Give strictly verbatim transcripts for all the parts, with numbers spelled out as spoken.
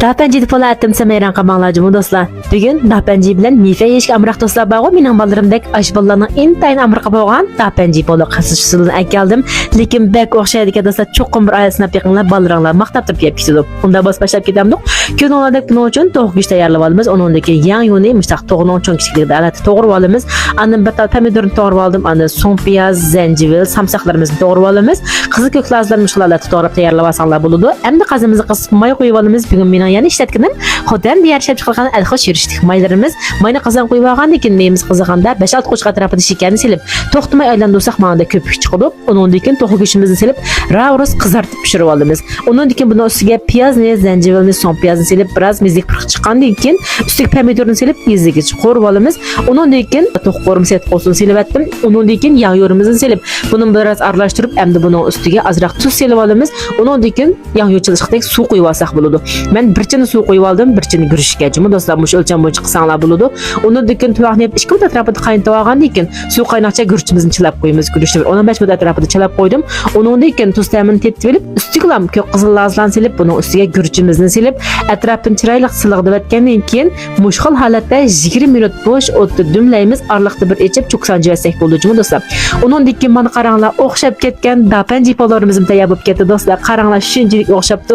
داپەنجى پولۇ ئەتتىم، سەن ھەيران قالماڭلار جۇمۇ دوستلار. بۈگۈن داپەنجى بىلەن مېفە يېيىشكە ئامراق دوستلار بارغۇ، مېنىڭ بالىلىرىمدەك ئاشۇ بالىلارنىڭ ئىنتايىن ئامرىقى بولغان داپەنجى پولۇ قىزىش ئۇسۇلىنى ئەكەلدىم. لېكىن بەك ئوخشايدىكەن دوستلار، چوقۇم بىر ئايەت سىناپ بېقىڭلار، بالىلىرىڭلار ماختاپ تۇرۇپ يەپ كېتىدۇ. ئۇندا بولسا باشلاپ كېتەمدۇق. كۆرگىنىڭلاردەك بۇنىڭ ئۈچۈن توخۇ گۆشى تەييارلىۋالىمىز. ئۇنىڭدىن كېيىن ياڭيۇنى مۇشۇنداق توخۇنىڭ چوڭ كىچىكلىكىدە ئەلۋەتتە توغرىۋالىمىز. ئاندىن بىر تال پەمىدۇرنى توغرىۋالدىم. ئاندىن سوڭ پىياز، زەنجىۋىل، سامساقلىرىمىزنى توغرىۋالىمىز. قىزىل كۆك لازىرلارنى مۇشۇ ئەلۋەتتە توغراپ تەييارلىۋالساڭلار بولىدۇ. ئەمدى قازىنىمىزغا قىسىپ ماي قۇيۇۋالىمىز. بۈگۈن مېنىڭ يەنە ئىشلەتكىنىم خوتەن دىيارى ئىشلەپ چىقارغان ئەلخۇش يۈرۈشلۈك مايلىرىمىز. ماينى قازانغا قۇيۇۋالغاندىن كېيىن مېيىمىز قىزىغاندا بەش-ئالتە قوچاق ئەتراپىدا شېكەرنى سېلىپ، توختىماي ئايلاندۇرساق ماڭىدەك كۆپۈك چىقىدۇ. ئۇنىڭدىن كېيىن توخۇ گۆشىمىزنى سېلىپ، راۋۇرۇس قىزارتىپ پىشۇرۇۋالىمىز. ئۇنىڭدىن كېيىن بۇنىڭ ئۈستىگە پىيازنى، زەنجىۋىلنى، سوڭ پىيازنى سېلىپ، بىراز مېزىگە پۇرىقى چىققاندىن كېيىن ئۈستىگە پەمىدۇرنى سېلىپ، ئېزىگىچە قورۇۋالىمىز. ئۇنىڭدىن كېيىن توخۇ قورۇمىسى، ئەت قورۇمىسىنى سېلىۋەتتىم. ئۇنىڭدىن كېيىن ياڭيۇ يورۇمىزنى سېلىپ، بۇنى بىراز ئارىلاشتۇرۇپ، ئەمدى بۇنىڭ ئۈستىگە ئازراق تۇز سېلىۋالىمىز. ئۇنىڭدىن كېيىن ياڭيۇ چىلىشقۇدەك سۇ قۇيۇۋالساق بولىدۇ. مەن بىر چىنە سۇ قۇيۇۋالدىم، بىر چىنە گۈرۈچكە جۇمۇ دوستلار، مۇشۇ ئۆلچەم بويىچە قىلساڭلار بولىدۇ. ئۇنىڭدىن كېيىن تۆۋەن نەپتە ئىككى مىنۇت ئەتراپىدا قاينىتىۋالغاندىن كېيىن سۇ قاينىغىچە گۈرۈچىمىزنى چىلاپ قويىمىز. گۈرۈچنى بىر ئون بەش مىنۇت ئەتراپىدا چىلاپ قويدۇم. ئۇنىڭدىن كېيىن تۇز تەمىنى تېتىتىۋېلىپ، ئۈستىگىلا كۆك قىزىل لازىرلارنى سېلىپ، بۇنىڭ ئۈستىگە گۈرۈچىمىزنى سېلىپ، ئەتراپىنى چىرايلىق سىلىغدىۋەتكەندىن كېيىن، مۇشۇ خىل ھالەتتە يىگىرمە مىنۇت بوش ئوتتا دۈملەيمىز. ئارىلىقتا بىر ئېچىپ، چوكىسان جىۋەتسەك بولىدۇ جۇمۇ دوستلار. ئۇنىڭدىن كېيىن مانا قاراڭلار، ئوخشاپ كەتكەن داپەنجى پولۇلىرىمىزمۇ تەييار بولۇپ كەتتى دوستلار. قاراڭلار، شۇنچىلىك ئوخشاپتۇ.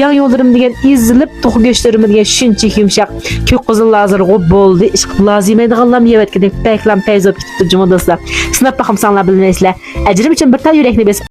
ياڭيۇلىرىم دېگەن ئېزىلىپ، توخۇ گۆشلىرىمۇ دېگەن شۇنچىلىك يۇمشاق. كۆك قىزىل لازىرغۇ بولدى، ئىشقىلىپ لازىم يەيدىغانلارمۇ يەۋەتكۈدەك بەكلا پەيز بولۇپ كېتىپتۇ جۇمۇ دوستلار. سىناپ باقمىساڭلار بىلمەيسىلەر. ئەجرىم ئۈچۈن بىر تال يۈرەكنى بېسىپ